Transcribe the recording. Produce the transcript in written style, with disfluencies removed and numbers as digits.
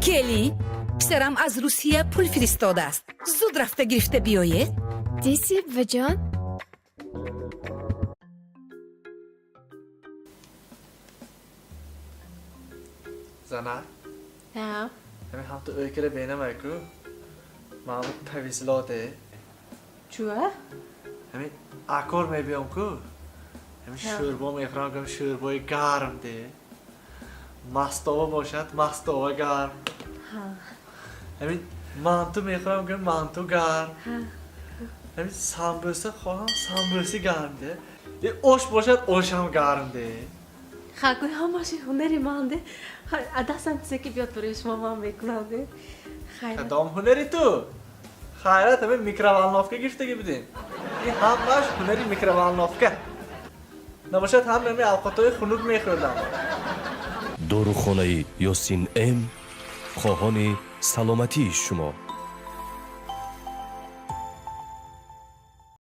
Келин, писарам аз Русия пул фиристодааст, зуд рафта гирифта биёед. Диси, буваҷон? Зана, ҳамин ҳамту ӯй кира бенамайку, маъмуд повезло де. Чуа? Ҳамин акор мебиём ку, ҳамин шӯрбо мехӯрам, гам шӯрбои гарм де, мастова бошад, мастова гарм, ҳамин манту мехӯрам, гам манту гарм, ҳамин самбӯса хоҳам, самбӯси гарм де, ош бошад, ошам гарм де. Ха, гӯй, ҳамаши ҳунари ман де. Дастам чизе ки биёд, барои шумо ман мекунам де. Хайрат. Кадом ҳунари ту? Хайрат, ҳамин микроволновка гирифтагӣ будем, ин ҳамааш ҳунари микроволновка набошад, ҳама ҳами авқотҳои хунук мехӯрдам. Дорухонаи Ёсин М хоҳони саломатии шумо.